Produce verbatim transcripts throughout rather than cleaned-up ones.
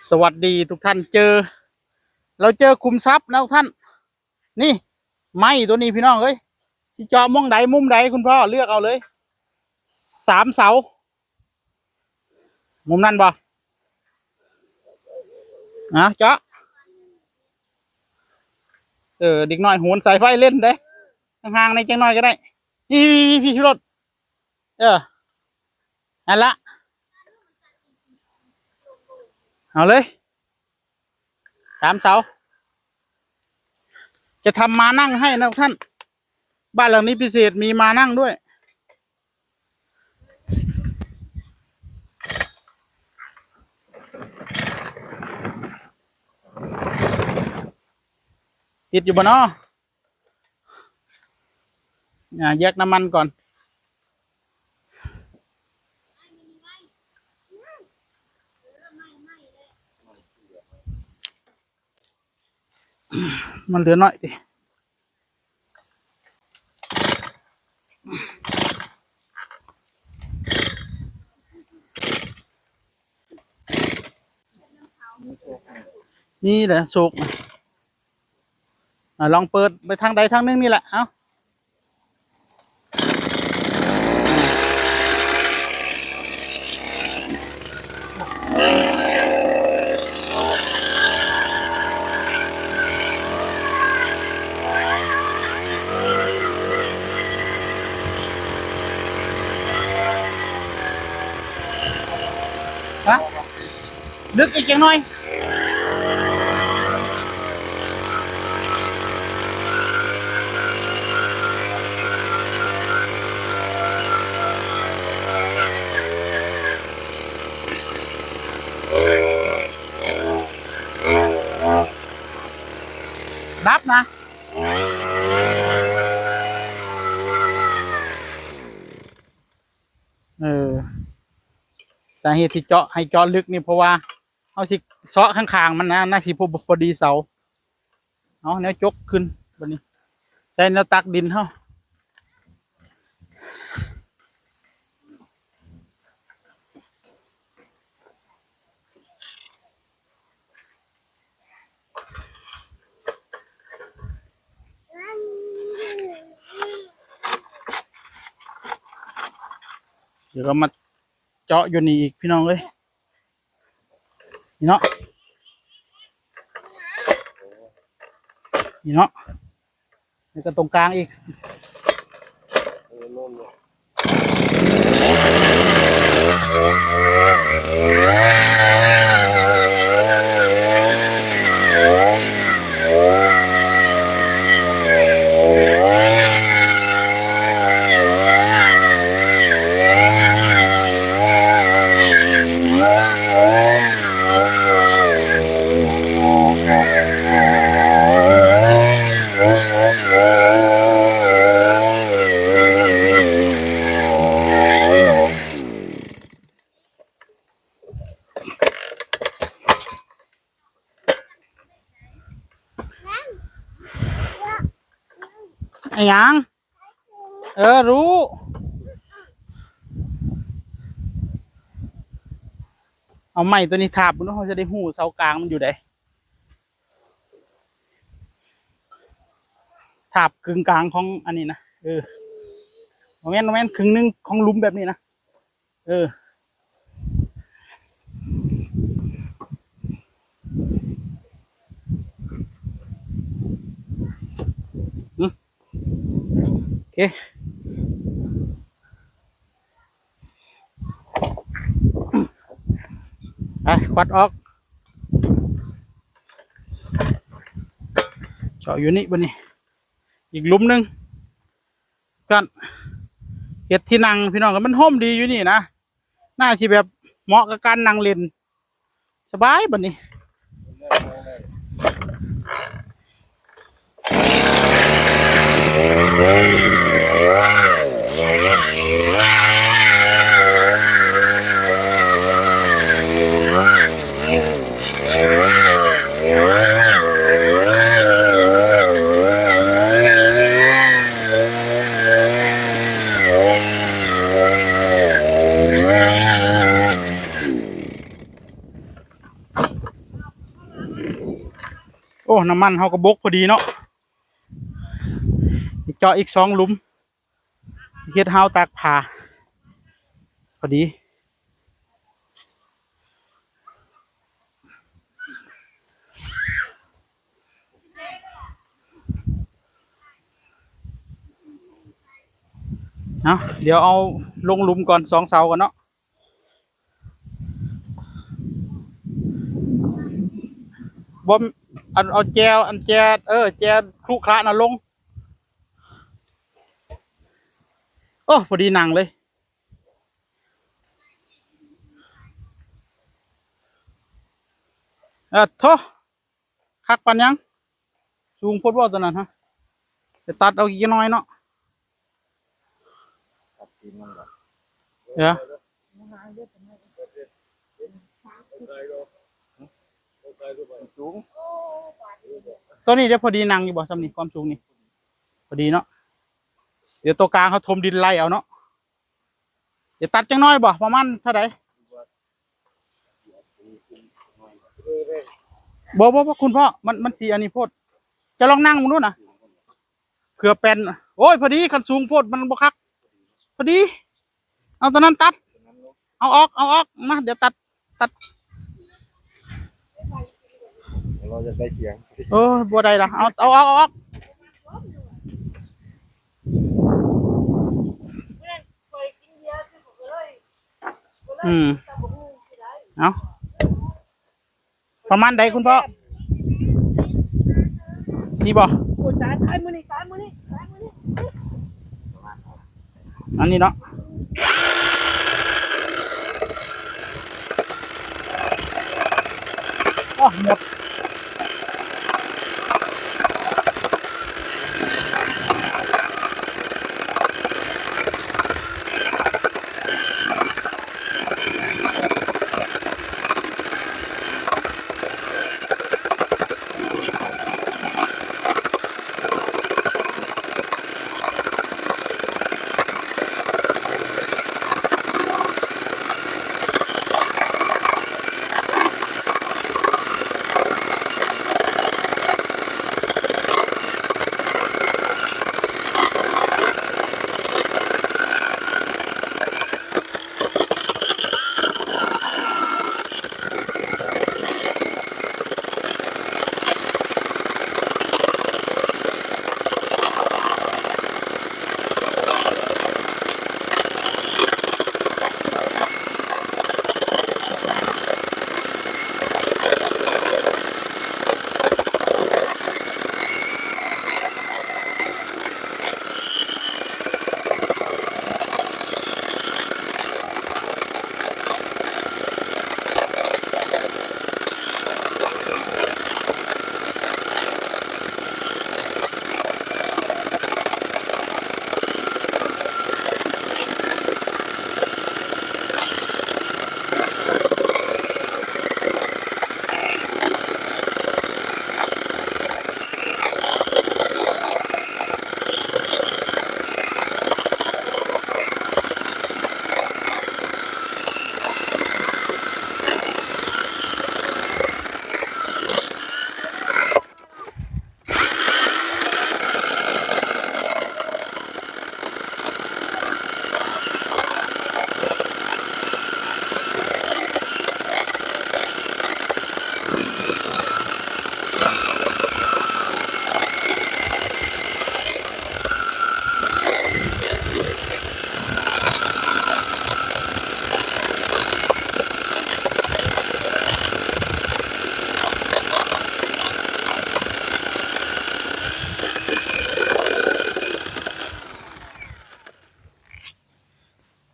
สวัสดีทุกท่าน เจอ เราเจอขุมทรัพย์นะทุกท่าน นี่ ไม้ตัวนี้พี่น้องเอ้ย ที่เจาะม่องใดมุมใดคุณพ่อเลือกเอาเลย สามเสา มุมนั่นบ่ อ่ะเจาะ เออ เด็กน้อยโหนสายไฟเล่นเด้ ห่างๆในจังน้อยก็ได้ นี่พี่พี่พี่รถ เออ นั่นละ เอาเลย สามเสา จะทำมานั่งให้นะท่าน บ้านหลังนี้พิเศษมีมานั่งด้วย ติดอยู่บ่เนาะ อ่า แยกน้ำมันก่อน มันเหลือน้อยติ นี่แหละโศกนะ อ่ะ ลองเปิดไปทางใดทางหนึ่งนี่แหละ เอ้า ฮะ ลึกอีกจังหน่อย ดับนะ เออ สาเหตุที่เจาะให้เจาะลึกนี่เพราะว่า เอาสิเซาะข้างๆมันนะ น่าสิพอ พอดีเสา เอาแนวจกขึ้นบัดนี้ ใส่แนวตักดินเฮา เดี๋ยวก็มาเจาะอยู่นี่อีกพี่น้องเอ้ย นี่เนาะ นี่เนาะ แล้วก็ตรงกลางอีก อะหยัง เออ รู้ เอาไม้ตัวนี้ทาบดู เขาจะได้ฮู้เสากลางมันอยู่ใด ทาบกึ่งกลางของอันนี้นะ เออ บ่แม่น บ่แม่น ครึ่งหนึ่งของหลุมแบบนี้นะ เออ อืม โอเค ไป ควัดออก เจาะอยู่นี่บัดนี้ อีกหลุมหนึ่ง กัน เฮ็ดที่นั่งพี่น้อง ก็มันโฮมดีอยู่นี่นะ น่าสิแบบเหมาะกับการนั่งเล่น สบายบัดนี้ โอ้ น้ำมันเฮาก็บกพอดีเนาะ เจาะอีกสองหลุม เฮ็ดฮาวตากผ้า พอดี เอา เดี๋ยวเอาลงหลุมก่อน สองเสาก่อนเนาะ บ่ อัน เอาแจ อันแจ เออ แจครุขระน่ะลง โอ้ พอดีนั่งเลย เออ โถ คักปานหยัง สูงโพดบ่ตัวนั้นฮะ ไปตัดเอาอีกน้อยเนาะ ตัดตีนมันก่อน เดี๋ยว สูง ตัวนี้เดี๋ยวพอดีนั่งอยู่บ่ ส่ำนี่ ความสูงนี่ พอดีเนาะ เดี๋ยวตัวกลางเขาถมดินไล่เอาเนาะ เดี๋ยวตัดจังน้อยบ่ ประมาณเท่าใด บ่ บ่ บ่ คุณพ่อ มัน มันสิอันนี้โพด จะลองนั่งมึงดูนะ เผื่อแปน โอ้ย พอดี คันสูงโพด มันบ่คัก พอดี เอาตัวนั้นตัด เอาออก เอาออก มา เดี๋ยวตัด ตัด เราจะได้เสียง โอ้ย บ่ได้ละ เอา เอาออก เอาออก อืม เอา ประมาณใดคุณพ่อ นี่บ่ โอ้ย ตาย ตาย มือนี่ ตาย มือนี่ ตาย มือนี่ อันนี้เนาะ อ้อ หมด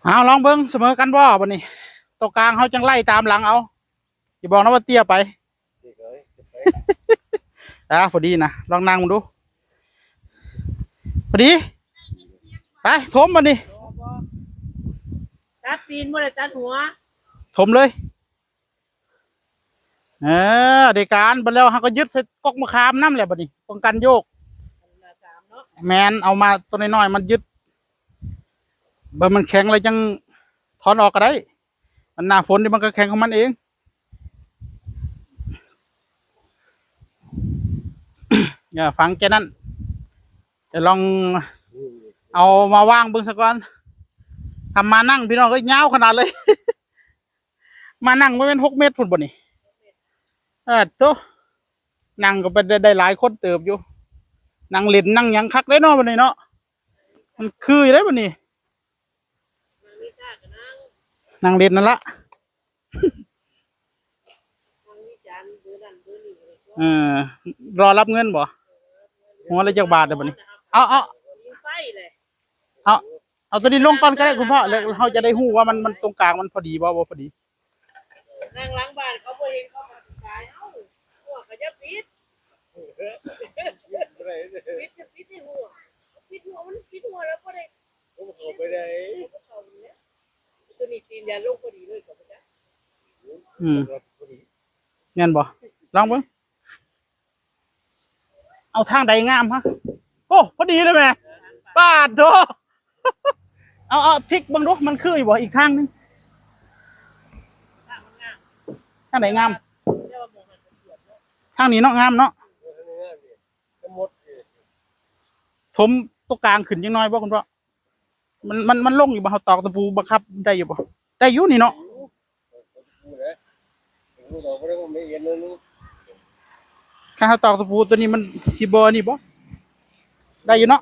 เอา ลองเบิ่ง เสมอกันบ่บัดนี้ ตัวกลางเขาจังไล่ตามหลังเอา อย่าบอกนะว่าเตี้ยไป อ่า พอดีนะ ลองนั่งดู พอดี ไป ถมบัดนี้ ตัดตีนบ่ได้ตัดหัว ถมเลย เออ ได้การบัดแล้ว เขาก็ยึดใส่กกมะขามนำแหละบัดนี้ ป้องกันโยก แม่น เอามาตัวน้อยๆ มันยึด บ่มันแข็งแล้วจังถอนออกก็ได้ มันหน้าฝนนี่มันก็แข็งของมันเอง อย่าฝังแค่นั้น เดี๋ยวลองเอามาวางเบิ่งซะก่อน ทำมานั่งพี่น้องก็ยาวขนาดเลย มานั่งบ่แม่นหกเมตรพุ้นบ่นี่ เออโต นั่งก็ไปได้ ได้หลายคนเติบอยู่ นั่งเล่นนั่งหยังคักเด้เนาะบัดนี้เนาะ มันคืออยู่เด้บัดนี้ นั่งเล่นนั่นละ เออ รอรับเงินบ่ หัวละจักบาทเด้อบัดนี้ เอา เอา เอา เอาตัวนี้ลงก่อนก็ได้คุณพ่อ แล้วเราจะได้ฮู้ว่ามัน มันตรงกลางมันพอดีบ่ บ่พอดี นั่งหลังบ้านเขาบ่เห็นเขาก็สิตาย เอ้า หัวก็จะปิด ปิดจะปิดให้หัว ปิดหัวมันปิดหัวแล้วบ่ได้ เขาบ่เข้าไปได้ เขาบ่เข้าอยู่แล้ว ตัวนี้ตีนยันลงพอดีเลยเขาบ่จัก อืม พอดี แม่นบ่ ลองเบิ่ง เอาทางใดงามฮะ โอ้ พอดีเลยแม่ ปาดโถ เอา เอาพลิกเบิ่งดู มันคืออยู่บ่ อีกทางหนึ่ง ทางใดงาม ทางนี้เนาะ งามเนาะ ถมตรงกลางขึ้นจักหน่อยบ่คุณพ่อ มัน มัน มันลงอยู่บ่ เฮาตอกตะปูบังคับได้อยู่บ่ ได้อยู่นี่เนาะ ถ้าเฮาตอกตะปูตัวนี้มันสิบ่นี่บ่ ได้อยู่เนาะ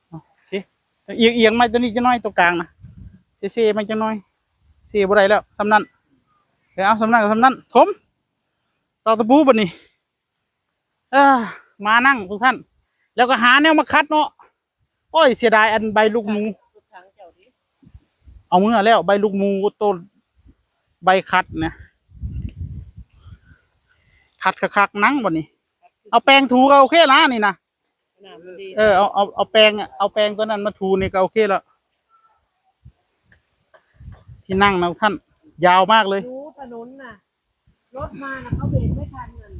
โอเค เอียง เอียงมาตัวนี้จักหน่อย ตัวกลางนะ เซ เซมาจักหน่อย เซบ่ได้แล้ว ส่ำนั้น เดี๋ยวเอาส่ำนั้นกับส่ำนั้น ถม ตอกตะปูบัดนี้ เออ มานั่งทุกท่าน แล้วก็หาแนวมาขัดเนาะ โอ้ย เสียดายอันใบลูกหมู เอามือแล้ว ใบลูกหมูต้น ใบขัดนะ ขัดคักๆ นั่งบัดนี้ เอาแปรงถูก็โอเคละนี่นะ น้ำมันดี เออ เอา เอา เอาแปรงอะ เอาแปรงตัวนั้นมาถูนี่ก็โอเคแล้ว ที่นั่งนะท่าน ยาวมากเลย ดูถนนน่ะ รถมาน่ะเขาเบรกไม่ทันนั่น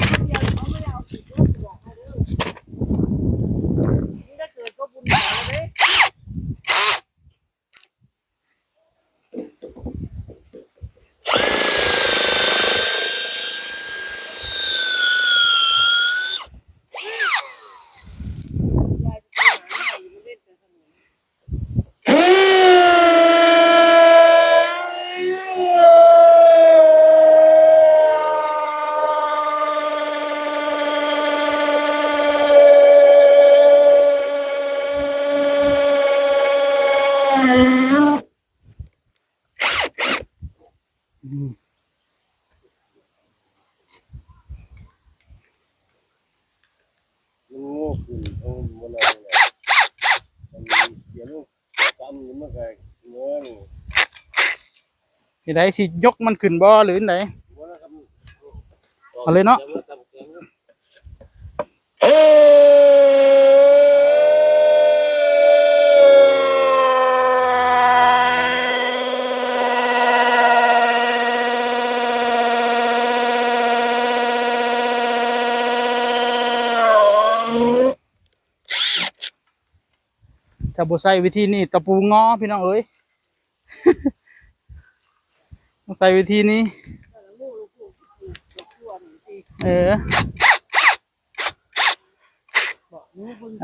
คนเดียวเขาไม่ได้เอาผิดรถบอกมาเด้อ นี่ถ้าเกิดก็บุญหนาเลย มันโง่ขึ้น เอามันเอาเลย มันเสียลูก ซ้ำอยู่มันก็เงิน สิได้สิยกมันขึ้นบ่หรือได๋ บ่นะครับ เอาเลยเนาะ ถ้าบ่ใช้วิธีนี้ ตะปูงอพี่น้องเอ้ย ต้องใช้วิธีนี้ เออ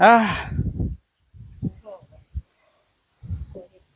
อ่า